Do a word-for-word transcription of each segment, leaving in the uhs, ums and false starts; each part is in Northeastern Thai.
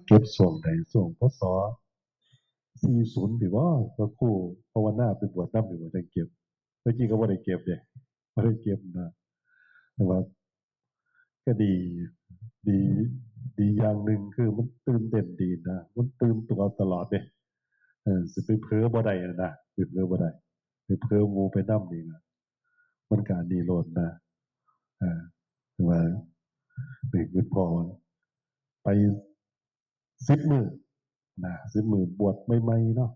เก็บช่วงใด ช่วง พ.ศ. สี่ศูนย์ พี้บ่ พระครูภาวนาไปบวชนำพี้บ่ จั่งเก็บ เมื่อกี้ก็บ่ได้เก็บเด้ บ่ได้เก็บนะ แต่ว่า ก็ดี ดี ดีอย่างหนึ่งคือมันตื่นเต้นดีนะ มันตื่นตัวตลอดเด้ เออ สิไปเผลอบ่ได้นะ ไปเผลอบ่ได้ ไปเผลอหมู่ไปนำนี่นะ มันก็อันนี้โลดนะ เออ แต่ว่า นี่คือพอไป สิบมื้อนะ สิบมื้อบวชใหม่ๆเนาะ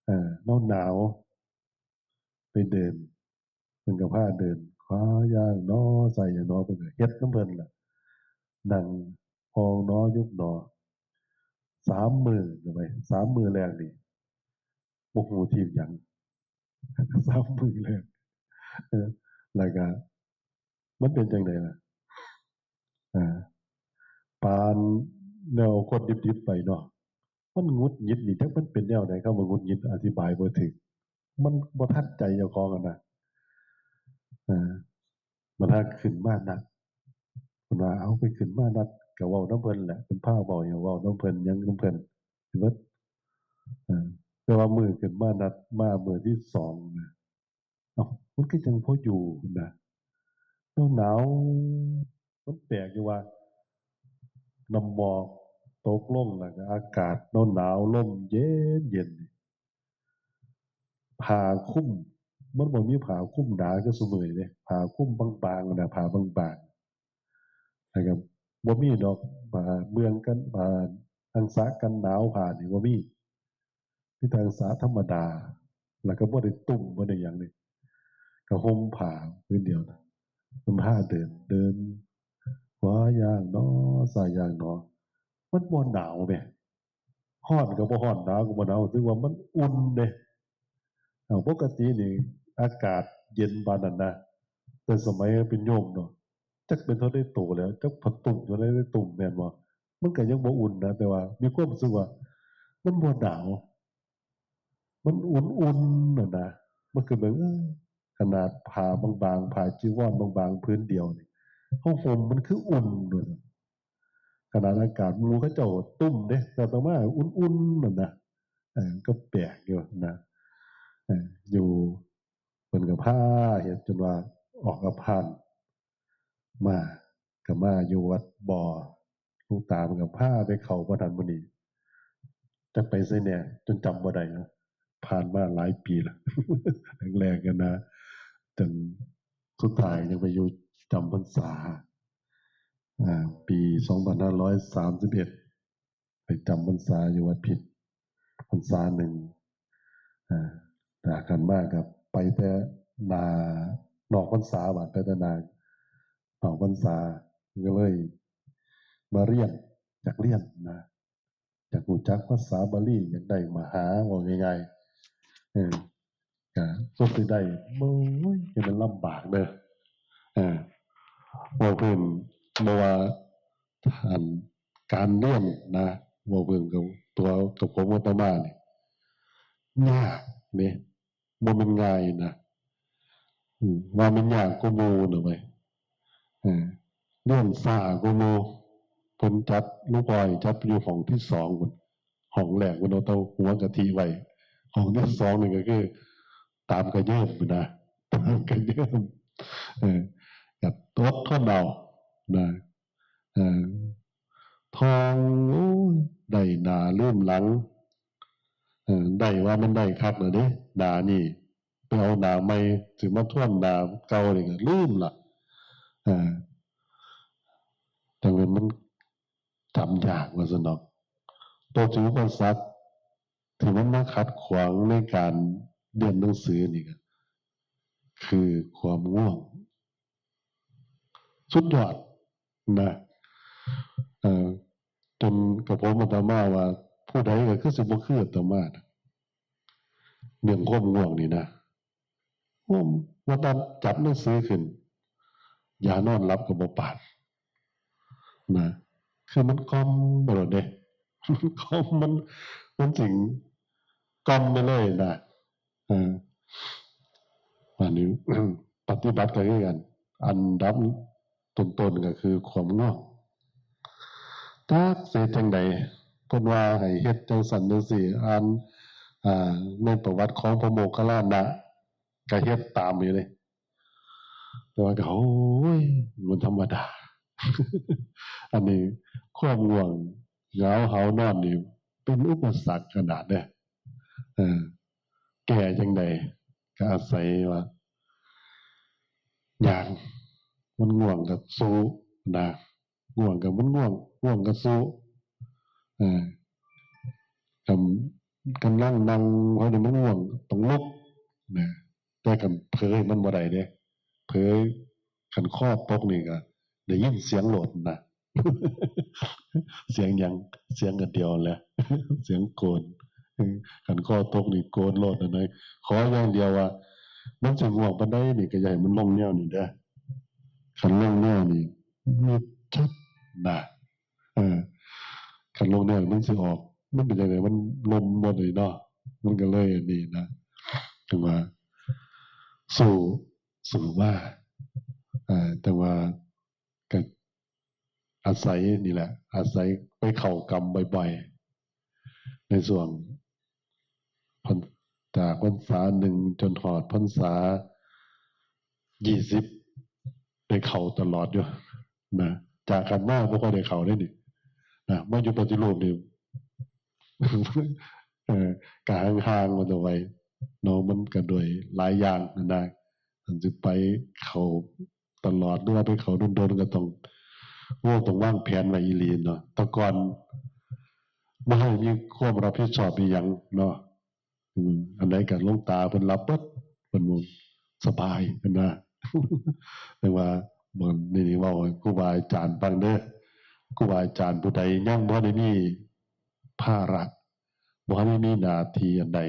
เออ หนาวๆ ไปเดิน เพิ่นก็พาเดิน ขวาย่างหนอ ซ้ายย่างหนอ เพิ่นก็เฮ็ดนำเพิ่นล่ะ นั่งพองหนอ ยุบหนอ สามมื้อเข้าไป สามมื้อแรกนี่ บ่ฮู้ทีมหยัง สามมื้อแรก เออ แล้วก็ มันเป็นจั่งใดล่ะ อ่า ปานแนวคนดิบๆไปเนาะ มันหงุดหงิดนี่ จักมันเป็นแนวใด คำว่าหงุดหงิดอธิบายบ่ถูก มันบ่ทันใจเจ้าของอะนะ อ่า มันหาขึ้นมานัด เพิ่นว่า เอา ไปขึ้นมานัด ก็เว้านำเพิ่นแหละ เพิ่นพาเว้าหยัง เว้านำเพิ่น หยังนำเพิ่น เบิด อ่า แต่ว่ามื้อขึ้นมานัด มามื้อที่สองนะ เอ้า มันคือจั่งพออยู่นะ หนาวๆ มันแปลกอยู่ว่า น้ำหมอกตกลง แล้วก็อากาศหนาวๆ ลมเย็นๆ ผ้าคลุม มันบ่มีผ้าคลุมหนาคือซุมื้อนี้เด้ ผ้าคลุมบางๆ นะ ผ้าบางๆ แล้วก็บ่มีดอก ผ้าเบื้องกัน ผ้าอังสะกันหนาว ผ้านี่บ่มี มีแต่อังสะธรรมดา แล้วก็บ่ได้ตุ้ม บ่ได้หยังนี่ ก็ห่มผ้าผืนเดียวนะ มันพาเดิน เดิน ขวาย่างหนอ ซ้ายย่างหนอ มันบ่หนาวแหม ร้อนก็บ่ร้อน หนาวก็บ่หนาว ถือว่ามันอุ่นเด้ เอ้า ปกตินี่อากาศเย็นปานนั้นนะ แต่สมัยเป็นโยมเนาะ จักเป็นเท่าใดโตแล้ว จักผ้าตุ้มเท่าใดได้ตุ้มแม่นบ่ มันก็ยังบ่อุ่นนะ แต่ว่ามีความรู้สึกว่ามันบ่หนาว มันอุ่นๆ น่ะนะ มันคือแบบ เออ ขนาดผ้าบางๆ ผ้าจีวรบางๆ ผืนเดียวนี่ เฮาห่มมันคืออุ่น ว่าซั่น ขนาดอากาศบ่รู้ เขาเจ้าตุ้มเด้ แต่อาตมาอุ่นๆ น่ะนะ เออ ก็แปลกอยู่นะ เออ อยู่ เพิ่นก็พาเฮ็ดจนว่าออกอาพาธมา ก็มาอยู่วัดบ่อ หลวงตาเพิ่นก็พาไปเข้าบ่ทันมื้อนี้ จักไปไสแหน่ จนจำบ่ได้เนาะ ผ่านมาหลายปีแล้ว แรกๆ กันนะ จนสุดท้ายยังไปอยู่จำพรรษา อ่า ปีสองพันห้าร้อยสามสิบเอ็ด ไปจำพรรษาอยู่วัดพิตรพรรษาหนึ่ง อ่า จากนั้นมาก็ไปแต่หน้านอกพรรษา บาดไปแต่หน้านอกพรรษา ก็เลยมาเรียน อยากเรียนนะ อยากรู้จักภาษาบาลี อยากได้มหา ว่าง่ายๆ เออ ก็สุดที่ได้ โอ้ย จะเป็นลำบากเด้อ เออ เว้าเพิ่น บ่ว่า อัน การเรียนนะ เว้าเพิ่นกับตัว ตัวผมอาตมานี่ ยากเด้ บ่แม่นง่ายนะ อืม ว่ามันยากกว่าหมู่นะเว้ย เออ เรียนช้ากว่าหมู่ เพิ่นจัด หลวงพ่อให้จัดอยู่ห้องที่สองพุ้น ห้องแรกเพิ่นเอาแต่หัวกะทิไว้ ห้องที่สองนี่ก็คือ ตามกระเยิมนะ ตามกระเยิม เออ ก็อดทนเอานะ เออ ท่อง โอ้ย ได้หน้าลืมหลัง เออ ได้ว่ามันได้คักแล้วเด้ หน้านี่ ไปเอาหน้าใหม่ สิมาทวนหน้าเก่านี่ก็ลืมละ เออ จั่งว่ามันจำยากว่าซั่นดอก ตัวถืออุปสรรคที่มันมาขัดขวางในการเรียนหนังสือนี่ก็คือความง่วง สุดยอดนะ เอ่อ จนกระผมอาตมาว่า ผู้ใดก็คือสิบ่คืออาตมานะ เรื่องความง่วงนี่นะ โอ้ ว่าตอนจับหนังสือขึ้น ยานอนหลับก็บ่ปานนะ คือมันกล่อมไปโลดเด้ มันกล่อม มัน มันสิกล่อมไปเลยนะ เออ อันนี้ ปฏิบัติก็คือกัน อันดับต้นๆ ก็คือความง่วง จักสิเฮ็ดจั่งใด เพิ่นว่าให้เฮ็ดจั่งซั้นจั่งซี้ อ่าน อ่า ในประวัติของพระโมคคัลลานะ ก็เฮ็ดตามอยู่เด้ แต่ว่าก็ โอ้ย มันธรรมดา อันนี้ความง่วงเหงาหาวนอนนี่เป็นอุปสรรคขนาดเด้ เออ แก้จั่งใด ก็อาศัยว่า ย่าง มันง่วงก็สู้นะ ง่วงก็มันง่วง ง่วงก็สู้ เออ กำ กำลังนั่ง เพราะนี่มันง่วง ต้องลุกนะ แต่คันเผลอมันบ่ได้เด้ เผลอ คันคอตกนี่ก็ได้ยินเสียงโลดนะ เสียงหยัง เสียงอันเดียวแหละ เสียงโกน คันคอตกนี่โกนโลดนะ ขออย่างเดียวว่า มันสิง่วงปานใดนี่ก็อย่าให้มันลงแนวนี้เด้อ คันลงแนวนี้ มีชัดนะ เออ คันลงแนวมันสิออก มันเป็นจั่งใด มันลมบ่ได้เนาะ มันก็เลยอันนี้นะ ถือว่า สู้ สู้มา อ่า แต่ว่าก็อาศัยนี่แหละ อาศัยไปเข้ากรรมบ่อยๆ ในช่วงพรร จากพรรษาหนึ่งจนฮอดพรรษายี่สิบ ได้เข้าตลอดอยู่นะ จากกันมาบ่ค่อยได้เข้าเด้นี่นะ มาอยู่ปฏิรูปนี่ เอ่อ ก็ห่างๆ กันเอาไว้เนาะ มันก็ด้วยหลายอย่างนะ อันสิไปเข้าตลอด หรือว่าไปเข้าโดนๆ ก็ต้อง โอ้ ต้องวางแผนไว้อีหลีเนาะ แต่ก่อนบ่ให้มีความรับผิดชอบอีหยังเนาะ อืม อันใดก็หลวงตาเพิ่นรับเบิด เพิ่นว่าสบาย เพิ่นว่า แต่ว่าบ่ นี่ นี่เว้าให้ครูบาอาจารย์ฟังเด้อ ครูบาอาจารย์ผู้ใดยังบ่ได้มีภาระ บ่ได้มีหน้าที่อันใด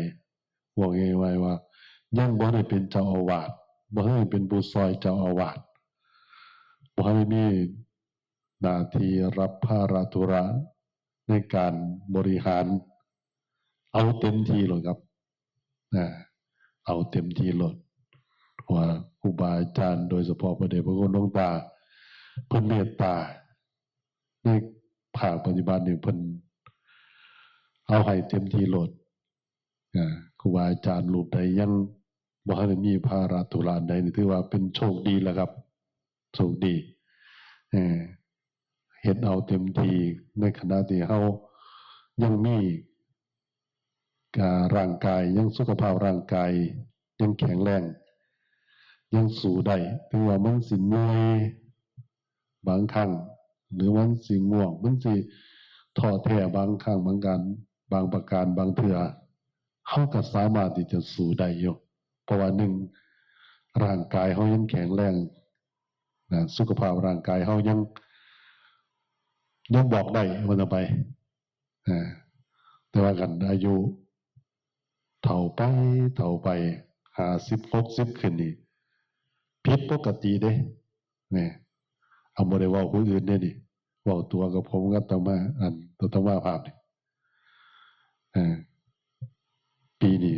เว้าง่ายๆ ว่า ยังบ่ได้เป็นเจ้าอาวาส บ่ได้เป็นผู้ช่วยเจ้าอาวาส บ่ได้มีหน้าที่รับภาระธุระในการบริหาร เอาเต็มที่โลดครับ นะ เอาเต็มที่โลด เพราะว่าครูบาอาจารย์ โดยเฉพาะพระเดชพระคุณหลวงตา เพิ่นเมตตา ในภาคปฏิบัตินี่เพิ่นเอาให้เต็มที่โลด อ่า ครูบาอาจารย์รูปใดยังบ่ทันได้มีภาระธุระอันใดนี่ ถือว่าเป็นโชคดีแล้วครับ โชคดี เออ เฮ็ดเอาเต็มที่ ในขณะที่เฮายังมี อ่า ร่างกาย ยังสุขภาพร่างกายยังแข็งแรง ยังสู้ได้ ถึงว่ามันสิเมื่อยบางครั้ง หรือมันสิง่วง มันสิท้อแท้บางครั้ง บางการ บางประการ บางเทื่อ เฮาก็สามารถที่จะสู้ได้อยู่ เพราะว่าหนึ่ง ร่างกายเฮายังแข็งแรงนะ สุขภาพร่างกายเฮายัง ยังบอกได้ ว่าจะไป อ่า แต่ว่าคันอายุเฒ่าไป เฒ่าไป ห้าสิบ หกสิบ ขึ้นนี่ ผิดปกติเด้ นี่ เอาบ่ได้เว้าผู้อื่นเด้นี่ เว้าตัวกับผมกับอาตมา อันอาตมาภาพนี่ อ่า ปีนี้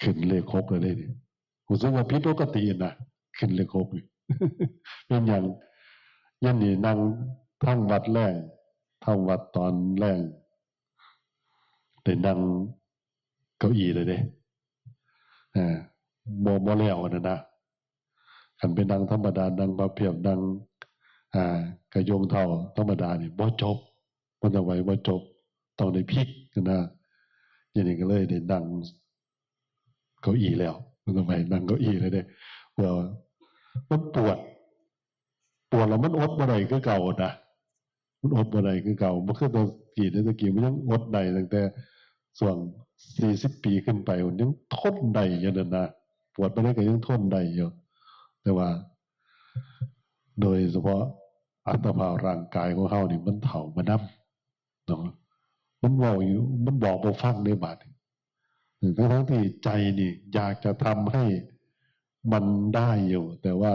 ขึ้นเลขหกแล้วเด้นี่ รู้สึกว่าผิดปกตินะ ขึ้นเลขหกนี่ เป็นหยัง ยันนี่นั่งทำวัดแลง ทำวัดตอนแลง ได้นั่งเก้าอี้เลยเด้ อ่า บ่ บ่แล้วนั่นนะ คันไปนั่งธรรมดา นั่งพับเพียบ นั่ง อ่า กระโยงเท้าธรรมดานี่บ่จบ มันจะไหวบ่จบ ต้องได้พลิกนะ อย่างนี้ก็เลยได้นั่งเก้าอี้แล้ว มันจะไหวนั่งเก้าอี้เลยเด้ เพื่อ มันปวด ปวดแล้วมันอดบ่ได้คือเก่านะ มันอดบ่ได้คือเก่า บ่คือแต่กี้เด้ แต่กี้มันยังอดได้ตั้งแต่ช่วงสี่สิบปีขึ้นไป มันยังทนได้อยู่นั่นนะ ปวดปานใดก็ยังทนได้อยู่ แต่ว่า โดยเฉพาะอัตภาพร่างกายของเฮานี่มันเฒ่ามานำเนาะ มันเว้าอยู่ มันบอกบ่ฟังเด้บาดนี้ ทั้งๆที่ใจนี่อยากจะทำให้มันได้อยู่ แต่ว่า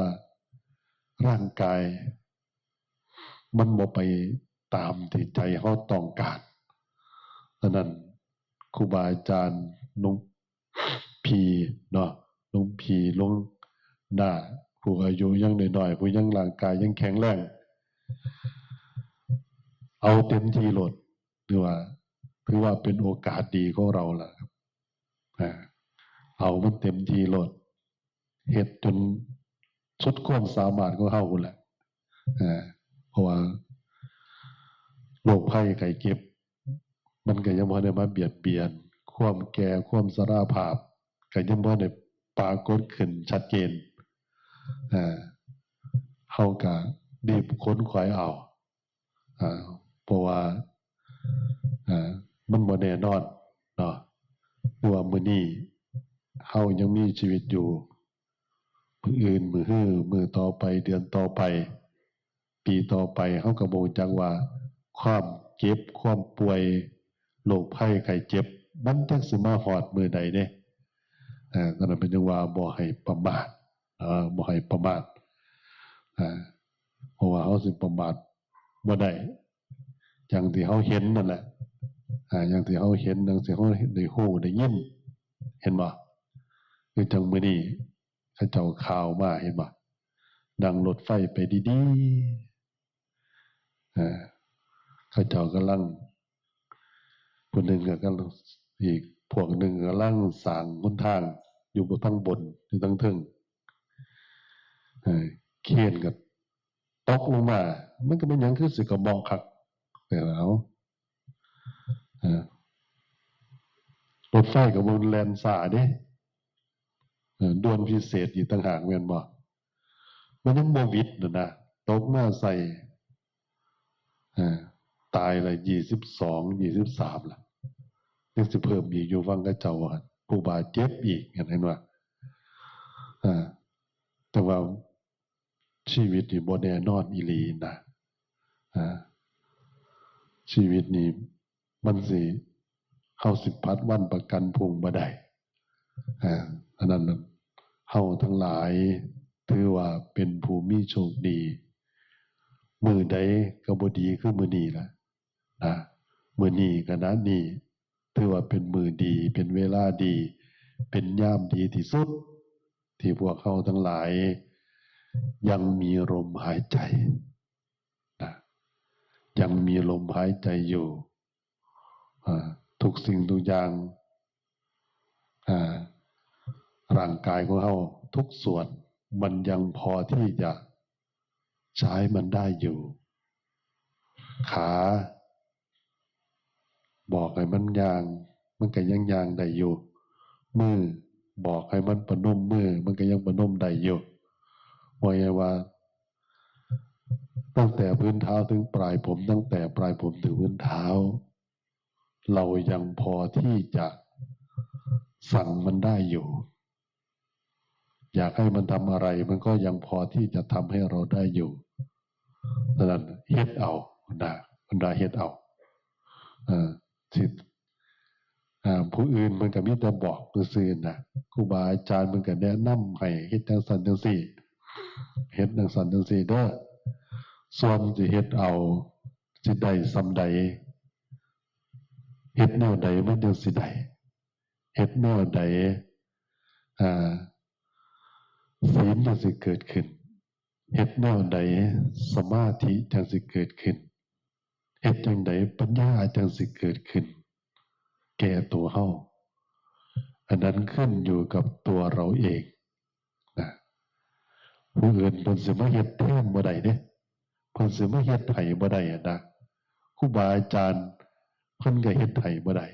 ร่างกายมันบ่ไปตามที่ใจเฮาต้องการ ฉะนั้นครูบาอาจารย์หลวงพี่เนาะ หลวงพี่หลวงน้า ผู้อายุยังน้อยๆ ผู้ยังร่างกายยังแข็งแรง เอาเต็มที่โลด ถือว่า ถือว่าเป็นโอกาสดีของเราล่ะครับ อ่า เอามันเต็มที่โลด เฮ็ดจนสุดความสามารถของเฮาพู้นแหละ อ่า เพราะว่าโรคภัยไข้เจ็บ มันก็ยังบ่ได้มาเบียดเบียน ความแก่ ความชราภาพ ก็ยังบ่ได้ปรากฏขึ้นชัดเจน อ่า เฮาก็รีบขนขวายเอา อ่า เพราะว่า อ่า มันบ่แน่นอนเนาะ คือว่ามื้อนี้เฮายังมีชีวิตอยู่ มื้ออื่น มื้อฮื้อ มื้อต่อไป เดือนต่อไป ปีต่อไป เฮาก็บ่รู้จักว่าความเจ็บ ความป่วย โรคภัยไข้เจ็บ มันจักสิมาฮอดมื้อใดเด้ อ่า ตอนนั้นเพิ่นยังว่าบ่ให้ประมาท เอ่อ บ่ให้ประมาท อ่า เพราะว่าเฮาสิประมาทบ่ได้ อย่างที่เฮาเห็นนั่นแหละ อ่า อย่างที่เฮาเห็น อย่างที่เฮาได้ฮู้ได้ยิน เห็นบ่ คือจั่งมื้อนี้เขาเจ้าข่าวมา เห็นบ่ นั่งรถไฟไปดีๆ อ่า เขาเจ้ากำลัง ผู้หนึ่งก็กำลัง อีกพวกหนึ่งกำลังสร้างหนทางอยู่ทางบน อยู่ทางเทิง เออ เครนก็ตกลงมา มันก็เป็นหยังคือสิกระเหมาะคัก แต่เอา เออ รถไฟก็บ่แล่นช้าเด้ เออ ด่วนพิเศษอีกต่างหากแม่นบ่ มันยังบ่หวิดนั่นนะ ตกมาใส่ เออ ตายละยี่สิบสอง ยี่สิบสามละ ยังสิเพิ่มอีกอยู่ ฟังเขาเจ้าว่า ผู้บาดเจ็บอีก เห็นบ่ อ่า แต่ว่าชีวิตนี่บ่แน่นอนอีหลีนะ อ่า ชีวิตนี่มันสิ เฮาสิผัดวันประกันพรุ่งบ่ได้ อ่า อันนั้นน่ะ เฮาทั้งหลายถือว่าเป็นผู้มีโชคดี มื้อใดก็บ่ดีคือมื้อนี้ล่ะ นะ มื้อนี้ขณะนี้ถือว่าเป็นมื้อดี เป็นเวลาดี เป็นยามดีที่สุด ที่พวกเฮาทั้งหลายยังมีลมหายใจ นะ ยังมีลมหายใจอยู่ อ่า ทุกสิ่งทุกอย่าง อ่า ร่างกายของเฮาทุกส่วน มันยังพอที่จะใช้มันได้อยู่ ขา บอกให้มันย่าง มันก็ยังย่างได้อยู่ มือ บอกให้มันประนมมือ มันก็ยังประนมได้อยู่ ว่าไงว่า ตั้งแต่พื้นเท้าถึงปลายผม ตั้งแต่ปลายผมถึงพื้นเท้า เรายังพอที่จะสั่งมันได้อยู่ อยากให้มันทำอะไร มันก็ยังพอที่จะทำให้เราได้อยู่ ฉะนั้นเฮ็ดเอานะ บรรดาเฮ็ดเอา เอ่อ สิ อ่า ผู้อื่นมันก็มีแต่บอกซื่อๆนะ ครูบาอาจารย์มันก็แนะนำให้เฮ็ดจังซั่นจังซี่ เฮ็ดจังซั่นจังซี่เด้อ ส่วนสิเฮ็ดเอา สิได้ส่ำใด เฮ็ดแนวใดมันจังสิได้ เฮ็ดแนวใด อ่า ศีลจังสิเกิดขึ้น เฮ็ดแนวใด สมาธิจังสิเกิดขึ้น เฮ็ดจังใด ปัญญาจังสิเกิดขึ้น แก่ตัวเฮา อันนั้นขึ้นอยู่กับตัวเราเอง นะ ผู้อื่นเพิ่นสิมาเฮ็ดแทนบ่ได้เด้ เพิ่นสิมาเฮ็ดให้บ่ได้อะนะ ครูบาอาจารย์เพิ่นก็เฮ็ดให้บ่ได้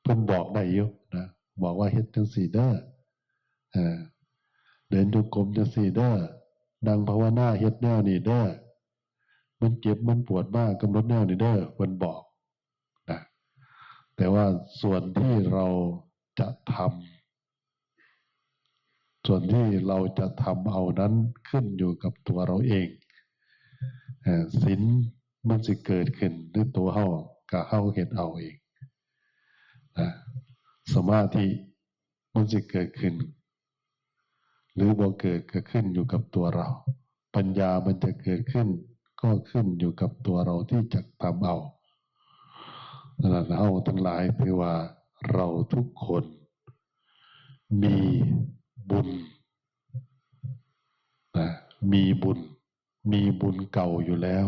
เพิ่นบอกได้อยู่นะ บอกว่าเฮ็ดจังซี่เด้อ เออ เดินจงกรมจังซี่เด้อ นั่งภาวนาเฮ็ดแนวนี้เด้อ มันเจ็บมันปวดมากำหนดแนวนี้เด้อ เพิ่นบอกนะ แต่ว่าส่วนที่เราจะทำ ส่วนที่เราจะทำเอานั้นขึ้นอยู่กับตัวเราเอง เอ่อ ศีลมันสิเกิดขึ้นด้วยตัวเฮา ก็เฮาเฮ็ดเอาเองนะ สมาธิมันสิเกิดขึ้น หรือบ่เกิดก็ขึ้นอยู่กับตัวเรา ปัญญามันจะเกิดขึ้น ก็ขึ้นอยู่กับตัวเราที่จะทำเอา ฉะนั้นเฮาทั้งหลายถือว่าเราทุกคนมีบุญนะ มีบุญ มีบุญเก่าอยู่แล้ว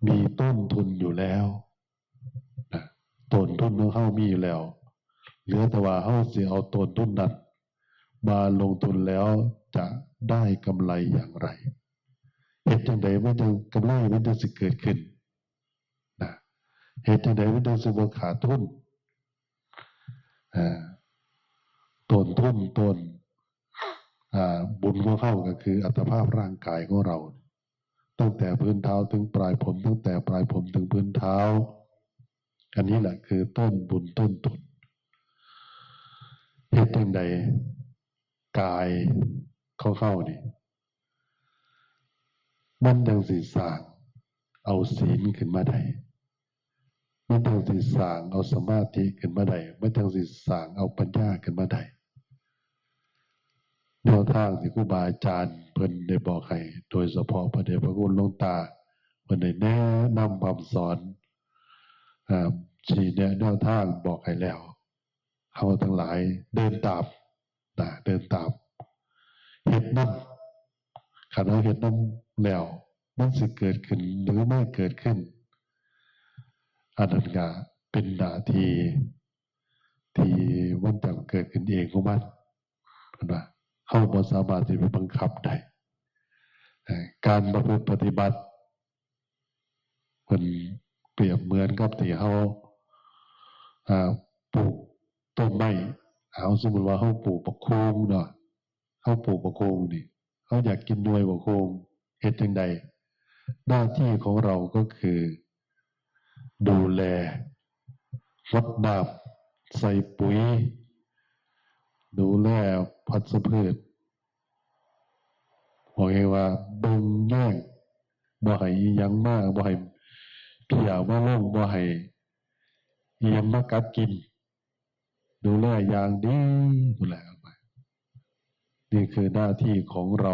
มีต้นทุนอยู่แล้วนะ ต้นทุนของเฮามีอยู่แล้ว เหลือแต่ว่าเฮาสิเอาต้นทุนนั้นมาลงทุนแล้วจะได้กำไรอย่างไร เฮ็ดจั่งใดมันจั่งกำไรมันจั่งสิเกิดขึ้นนะ เฮ็ดจั่งใดมันจั่งสิบ่ขาดทุน อ่า ต้นทุน ต้น อ่า บุญของเฮาก็คืออัตภาพร่างกายของเรา ตั้งแต่พื้นเท้าถึงปลายผม ตั้งแต่ปลายผมถึงพื้นเท้า อันนี้แหละคือต้นบุญต้นทุน เฮ็ดจั่งใดกายของเฮานี่ มันจั่งสิสร้างเอาศีลขึ้นมาได้ มันจั่งสิสร้างเอาสมาธิขึ้นมาได้ มันจั่งสิสร้างเอาปัญญาขึ้นมาได้ แนวทางที่ครูบาอาจารย์เพิ่นได้บอกให้ โดยเฉพาะพระเดชพระคุณหลวงตา เพิ่นได้แนะนำพร่ำสอน อ่า ชี้แนะแนวทางบอกให้แล้ว เฮาทั้งหลายเดินตามนะ เดินตาม เฮ็ดนำ คันเฮาเฮ็ดนำแล้ว มันสิเกิดขึ้นหรือไม่เกิดขึ้น อันนั้นก็เป็นหน้าที่ที่มันจะเกิดขึ้นเองของมัน เห็นบ่ เฮาบ่สามารถที่ไปบังคับได้ เอ่อ การประพฤติปฏิบัติ เพิ่นเปรียบเหมือนกับที่เฮา อ่า ปลูกต้นไม้ เอา สมมุติว่าเฮาปลูกบักโขงเนาะ เฮาปลูกบักโขงนี่ เฮาอยากกินหน่วยบักโขง เฮ็ดจั่งใด หน้าที่ของเราก็คือ ดูแล รดน้ำ ใส่ปุ๋ย ดูแลวัชพืช บอกให้ว่าเบิ่งแยง บ่ให้อิหยังมา บ่ให้เพี้ยมาลง บ่ให้อิหยังมากัดกิน ดูแลอย่างดี ดูแลออกไป นี่คือหน้าที่ของเรา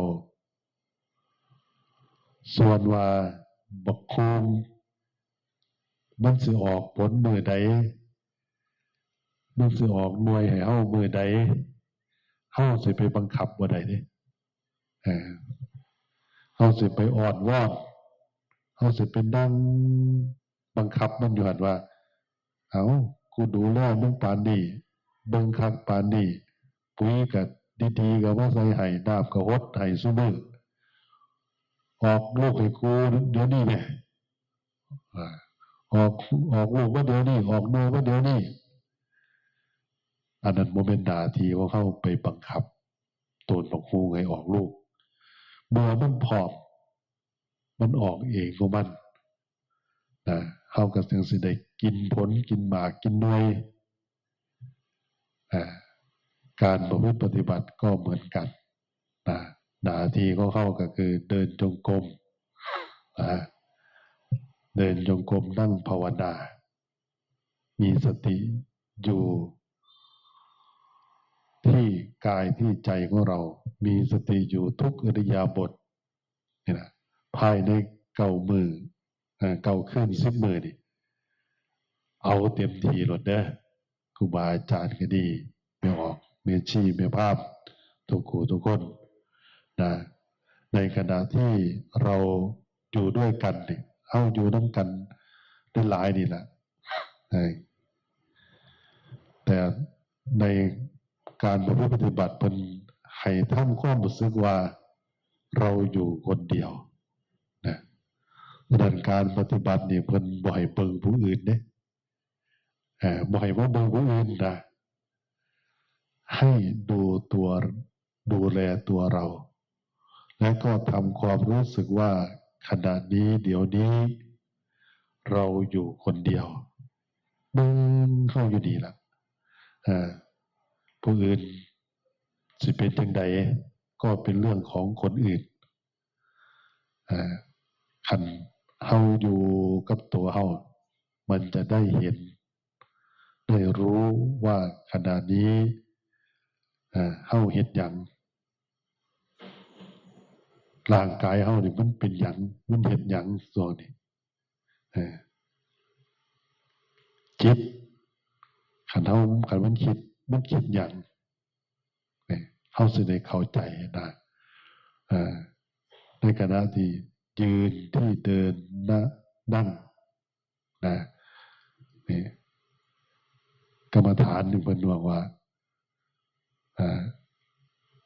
ส่วนว่าบักโขงมันสิออกผลมื้อใด มันสิออกหน่วยให้เฮามื้อใด เฮาสิไปบังคับบ่ได้เด้ เออ เฮาสิไปอ้อนวอน เฮาสิไปนั่งบังคับมันอยู่หั่นว่า เอ้า กูดูแลมึงปานนี้ เบิ่งคักปานนี้ ปุ๋ยก็ดีๆ ก็มาใส่ให้ น้ำก็หดให้ซุมื้อ ออกลูกให้กูเดี๋ยวนี้แหม อ่า ออก ออกลูกมาเดี๋ยวนี้ ออกหน่วยมาเดี๋ยวนี้ อันนั้นบ่แม่นหน้าที่ของเฮาไปบังคับต้นบักโขงให้ออกลูก เมื่อมันพร้อม มันออกเองของมันนะ เฮาก็จึงสิได้กินผล กินหมาก กินหน่วย อ่า การประพฤติปฏิบัติก็เหมือนกันนะ หน้าที่ของเฮาก็คือเดินจงกรมนะ เดินจงกรม นั่งภาวนา มีสติอยู่ที่กายที่ใจของเรา มีสติอยู่ทุกอิริยาบถ นี่นะ ภายในเก้ามื้อ เอ่อ เก้าคืน สิบมื้อนี่ เอาเต็มที่โลดเด้อ ครูบาอาจารย์ก็ดี แม่ออก แม่ชี แม่พราหมณ์ ทุกคู่ทุกคนนะ ในขณะที่เราอยู่ด้วยกันนี่ เฮาอยู่นำกันได้หลายนี่แหละ เออ แต่ในการประพฤติปฏิบัติ เพิ่นให้ทำความรู้สึกว่าเราอยู่คนเดียวนะ ดังนั้นการปฏิบัตินี่ เพิ่นบ่ให้เบิ่งผู้อื่นเด้ เอ่อ บ่ให้มาเบิ่งผู้อื่นนะ ให้ดูตัว ดูแลตัวเรา และก็ทำความรู้สึกว่าขณะนี้ เดี๋ยวนี้ เราอยู่คนเดียว เบิ่งเฮาอยู่นี่ล่ะ เอ่อ ผู้อื่นสิเป็นจั่งใด ก็เป็นเรื่องของคนอื่น เอ่อ คันเฮาอยู่กับตัวเฮา มันจะได้เห็น ได้รู้ว่าขณะนี้ เอ่อ เฮาเฮ็ดหยัง ร่างกายเฮานี่มันเป็นหยัง มันเฮ็ดหยังช่วงนี้ เอ่อ จิต คันเฮา คันมันคิด มันคิดหยัง เนี่ย เฮาสิได้เข้าใจนะ เอ่อ ในขณะที่ยืน ที่เดิน นะ นั่งนะ นี่ กรรมฐานหนึ่งเพิ่นบอกว่า อ่า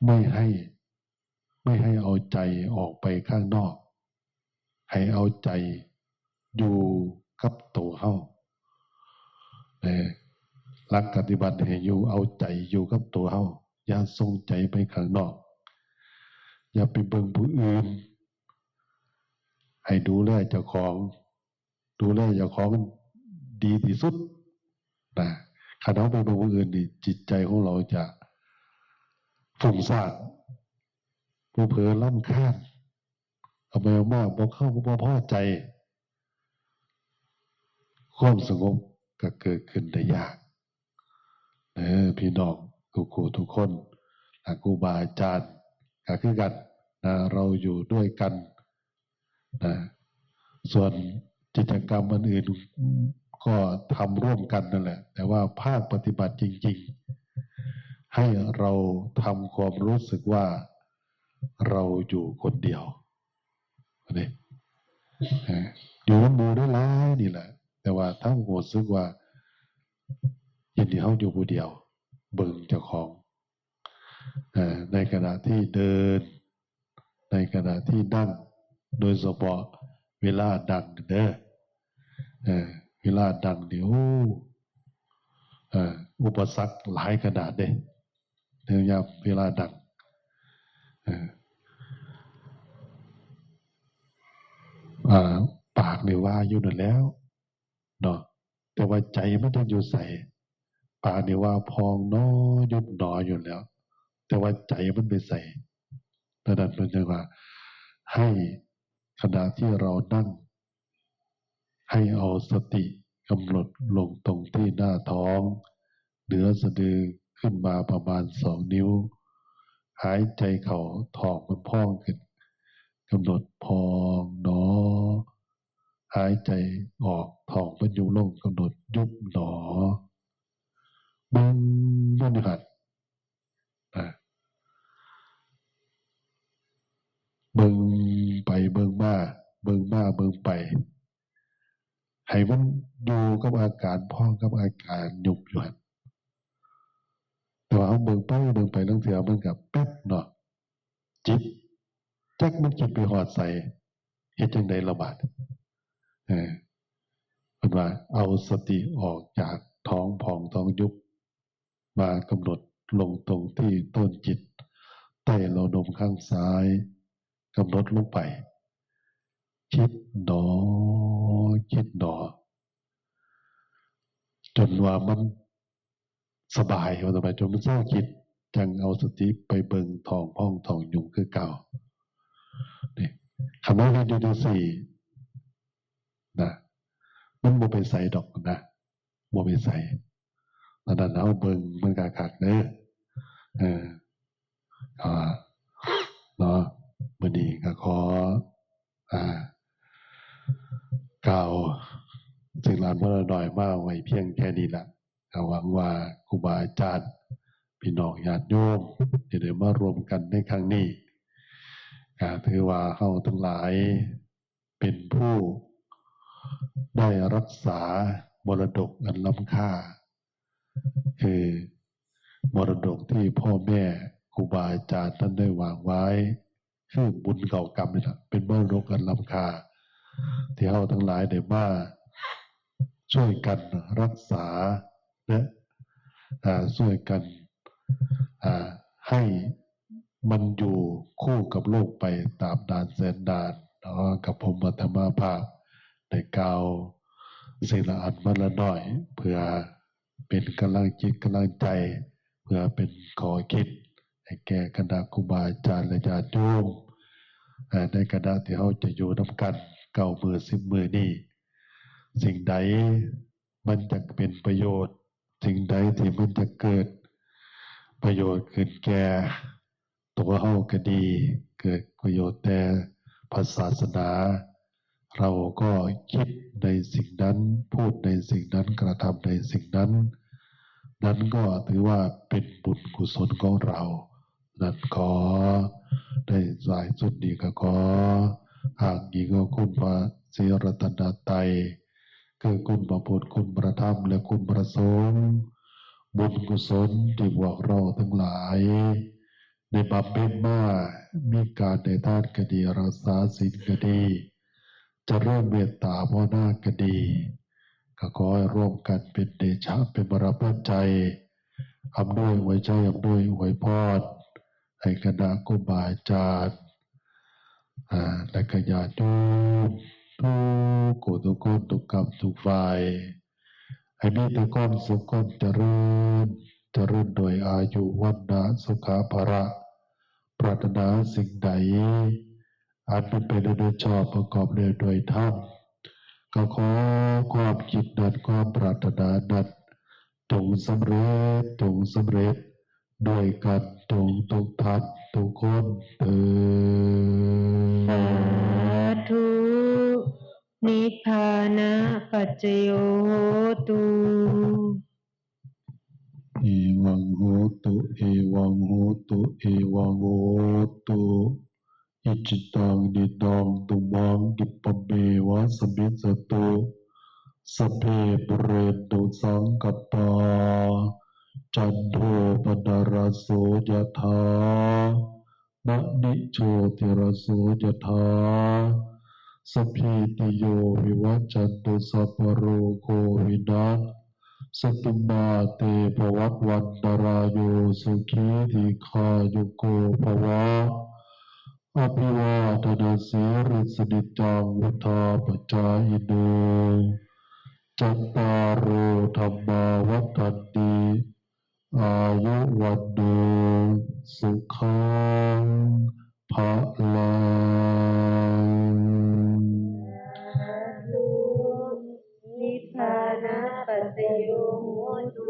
ไม่ให้ ไม่ให้เอาใจออกไปข้างนอก ให้เอาใจอยู่กับตัวเฮา เออ หลักปฏิบัติให้อยู่ เอาใจอยู่กับตัวเฮา อย่าส่งใจไปข้างนอก อย่าไปเบิ่งผู้อื่น ให้ดูแลเจ้าของ ดูแลเจ้าของดีที่สุดนะ คันเฮาไปเบิ่งผู้อื่นนี่ จิตใจของเราจะฟุ้งซ่าน เผลอๆรำคาญ เอาไปเอามา บ่เข้า บ่พอใจ ความสงบก็เกิดขึ้นได้ยาก เออ พี่น้องทุกคู่ทุกคนนะ ครูบาอาจารย์ก็คือกันนะ เราอยู่ด้วยกันนะ ส่วนกิจกรรมอันอื่นก็ทำร่วมกันนั่นแหละ แต่ว่าภาคปฏิบัติจริงๆ ให้เราทำความรู้สึกว่าเราอยู่คนเดียว นี่ เอ่อ อยู่นำหมู่หลายๆนี่แหละ แต่ว่าทำความรู้สึกว่า เห็นที่เฮาอยู่ผู้เดียว เบิ่งเจ้าของ เอ่อ ในขณะที่เดิน ในขณะที่นั่ง โดยเฉพาะเวลานั่งเด้อ เอ่อ เวลานั่งนี่ โอ้ เอ่อ อุปสรรคหลายขนาดเด้ ในยามเวลานั่ง เอ่อ อ่า ปากนี่ว่าอยู่นั่นแหล้วเนาะ แต่ว่าใจมันจักอยู่ไส ปากนี่ว่าพองหนอ ยุบหนออยู่แล้ว แต่ว่าใจมันไปไส ดังนั้นเพิ่นจึงว่า ให้ขณะที่เรานั่ง ให้เอาสติกำหนดลงตรงที่หน้าท้อง เหนือสะดือขึ้นมาประมาณสองนิ้ว หายใจเข้า ท้องมันพองขึ้น กำหนดพองหนอ หายใจออก ท้องมันยุบลง กำหนดยุบหนอ เบิ่งอยู่หั่น อ่ะ เบิ่งไปเบิ่งมา เบิ่งมาเบิ่งไป ให้มันอยู่กับอาการพองกับอาการยุบอยู่หั่น แต่ว่าเฮาเบิ่งไปเบิ่งไป ลางเทื่อมันก็แป๊บเนาะ จิต จักมันคิดไปฮอดไส เฮ็ดจั่งใดล่ะบาด เออ เพิ่นว่าเอาสติออกจากท้องพองท้องยุบ มากำหนดลงตรงที่ต้นจิต ใต้ราวนมข้างซ้าย กำหนดลงไป คิดหนอ คิดหนอ จนว่ามันสบาย ว่าต่อไป จนมันเซาคิด จั่งเอาสติไปเบิ่งท้องพองท้องยุบคือเก่า นี่ คันเฮาเฮ็ดอยู่จั่งซี้นะ มันบ่ไปไสดอกนะ บ่ไปไส อันนั้นเฮาเบิ่งมันคักๆเด้อ เออ อ่า เนาะ มื้อนี้ก็ขอ อ่า กล่าวสิ่งละอันพอละน้อยมาไว้เพียงแค่นี้ละ ก็หวังว่าครูบาอาจารย์ พี่น้องญาติโยม ที่ได้มารวมกันในครั้งนี้ ก็ถือว่าเฮาทั้งหลาย เป็นผู้ได้รักษามรดกอันล้ำค่า คือมรดกที่พ่อแม่ครูบาอาจารย์ท่านได้วางไว้ คือบุญเก่ากรรมนี่แหละ เป็นมรดกอันล้ำค่า ที่เฮาทั้งหลายได้มาช่วยกันรักษา และ อ่า ช่วยกัน อ่า ให้มันอยู่คู่กับโลกไปตราบนานแสนนานเนาะ กับผมอาตมาภาพได้กล่าวสิ่งละอันพอละน้อย เพื่อเป็นกำลังจิตกำลังใจ เพื่อเป็นข้อคิดให้แก่คณะครูบาอาจารย์และญาติโยม อ่า ในขณะที่เฮาจะอยู่นำกันเก้ามื้อสิบมื้อนี้ สิ่งใดมันจะเป็นประโยชน์ สิ่งใดที่มันจะเกิดประโยชน์ขึ้นแก่ตัวเฮาก็ดี เกิดประโยชน์แก่พระศาสนา เราก็คิดในสิ่งนั้น พูดในสิ่งนั้น กระทำในสิ่งนั้น นั้นก็ถือว่าเป็นบุญกุศลของเรา นั้นขอ ในสายสุดนี้ก็ขอ อ้างอิงเอาคุณพระศรีรัตนตรัย คือคุณพระพุทธ คุณพระธรรม และคุณพระสงฆ์ บุญกุศลที่พวกเราทั้งหลายได้บำเพ็ญมา มีการให้ทานก็ดี รักษาศีลก็ดี เจริญเมตตาภาวนาก็ดี ก็ขอให้ร่วมกันเป็นเดชะ เป็นบุญปัจจัย อำนวยอวยชัย อำนวยอวยพร ให้คณะครูบาอาจารย์ อ่า และก็ญาติโยมทุกผู้ทุกคน ทุกกรรมทุกฝ่าย ให้มีแต่ความสุขความเจริญ เจริญด้วยอายุ วรรณะ สุขะ พละ ปรารถนาสิ่งใด อันเป็นไปโดยชอบประกอบแล้วด้วยธรรม ก็ขอความคิดนั้น ความปรารถนานั้น จงสำเร็จ จงสำเร็จ ด้วยกันทุกทุกท่านทุกคนเทอญ สาธุ นิพพานะปัจจโยโหตุ เอวังโหตุ เอวังโหตุ เอวังโหตุ อิจิตังนิตังตุมหัง กิปปะเมวะสมิจจตุ สัพเพปุเรนตุสังกัปปา จันโทปนรสโสยะถา มะณิโชติรสโสยะถา สัพพีติโยวิวัจจันตุ สัพพะโรโควินัสสตุ มาเตภวัตวันตรายโย สุขีทีฆายุโกภวะ อภิวาทนาสีริสนิจจัง วุธาปจายิโน จัตตาโรธรรมาวัฒนติ อายุวันโน สุขังพลัง สาธุ นิพพานะปัจจโยโหตุ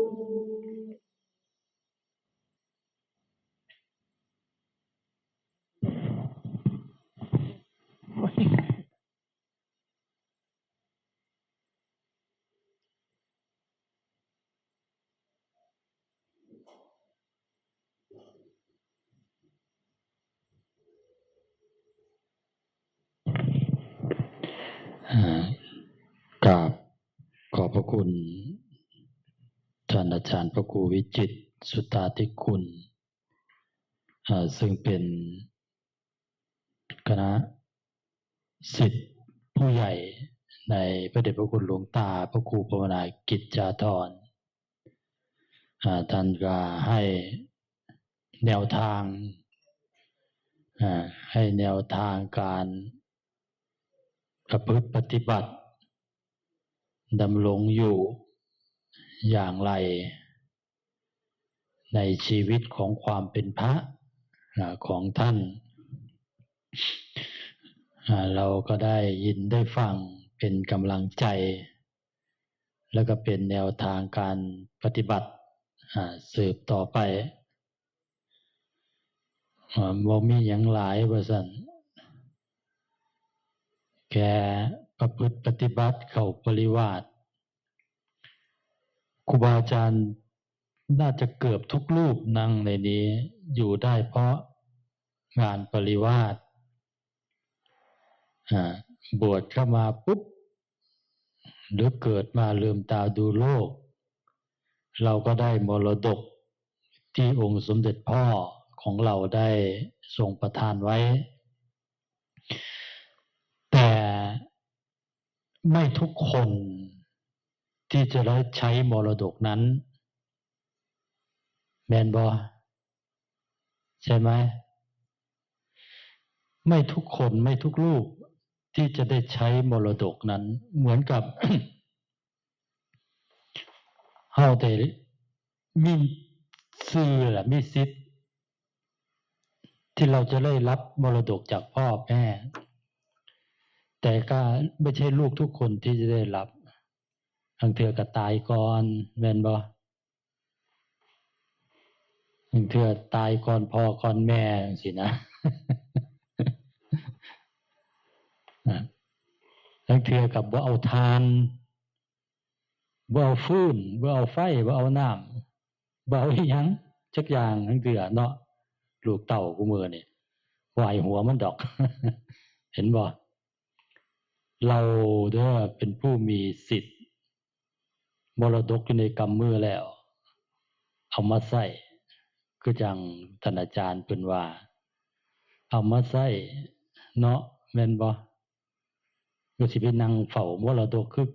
อ่ากราบขอบพระคุณ ท่านอาจารย์พระครูวิจิตร สุตตาธิคุณ อ่า ซึ่งเป็นคณะศิษย์ผู้ใหญ่ในพระเดชพระคุณหลวงตา พระครูภาวนากิจจาธร อ่า ท่านก็ให้แนวทาง อ่า ให้แนวทางการประพฤติปฏิบัติ ดำรงอยู่อย่างไร ในชีวิตของความเป็นพระ อ่า ของท่าน อ่า เราก็ได้ยินได้ฟังเป็นกำลังใจ แล้วก็เป็นแนวทางการปฏิบัติ อ่า สืบต่อไป อ่า บ่มีหยังหลายว่าซั่น แค่ประพฤติปฏิบัติเข้าปริวาส ครูบาอาจารย์น่าจะเกือบทุกรูปนั่งในนี้อยู่ได้เพราะงานปริวาส อ่า บวชเข้ามาปุ๊บ หรือเกิดมาลืมตาดูโลก เราก็ได้มรดกที่องค์สมเด็จพ่อของเราได้ทรงประทานไว้ แต่ไม่ทุกคนที่จะได้ใช้มรดกนั้น แม่นบ่ ใช่ไหม ไม่ทุกคนไม่ทุกรูปที่จะได้ใช้มรดกนั้น เหมือนกับ เฮาแต่มีซื่อแหละ มีสิทธิ์ ที่เราจะได้รับมรดกจากพ่อแม่ แต่ก็ไม่ใช่ลูกทุกคนที่จะได้รับ บางเทื่อก็ตายก่อน แม่นบ่ บางเทื่อตายก่อนพ่อก่อนแม่จังซี้นะ นะ บางเทื่อก็บ่เอาถ่าน บ่เอาฟืน บ่เอาไฟ บ่เอาน้ำ บ่เอาอิหยังจักอย่าง บางเทื่อเนาะ ลูกเต้าคู่มื้อนี่ ไหว้หัวมันดอก เห็นบ่ เราเด้อเป็นผู้มีสิทธิ์ มรดกอยู่ในกำมือแล้ว เอามาใช้ คือจั่งท่านอาจารย์เพิ่นว่า เอามาใช้เนาะ แม่นบ่? ก็สิไปนั่งเฝ้ามรดกคือ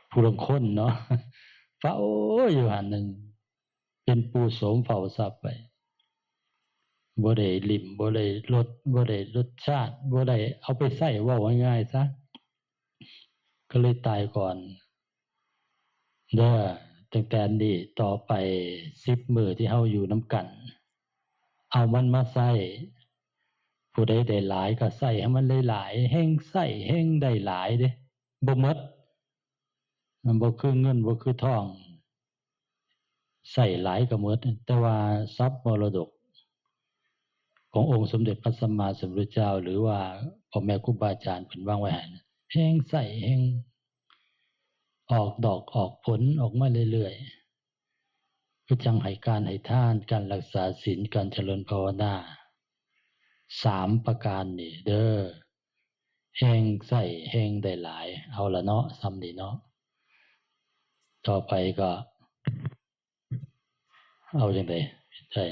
ผู้ลางคนเนาะ เฝ้าอยู่หั่นนั่น เป็นปู่โสมเฝ้าทรัพย์ไป บ่ได้ลิ้ม บ่ได้รส บ่ได้รสชาติ บ่ได้เอาไปใช้ เว้าง่ายๆซะ ก็เลยตายก่อน เด้อ ตั้งแต่นี้ต่อไปสิบมื้อที่เฮาอยู่นำกัน เอามันมาใช้ ผู้ใดได้หลายก็ใช้ให้มันหลายๆ แฮ่งใช้แฮ่งได้หลายเด้ บ่หมด มันบ่คือเงิน บ่คือทอง ใช้หลายก็หมด แต่ว่าทรัพย์มรดก ขององค์สมเด็จพระสัมมาสัมพุทธเจ้า หรือว่าพ่อแม่ครูบาอาจารย์เพิ่นวางไว้ให้นะ แฮ่งใช้แฮ่งออกดอกออกผลออกมาเรื่อยๆ คือจั่งให้การให้ทาน การรักษาศีล การเจริญภาวนา สามประการนี่เด้อ แฮ่งใช้แฮ่งได้หลาย เอาละเนาะ ส่ำนี้เนาะ ต่อไปก็ เอาจั่งใด ใช่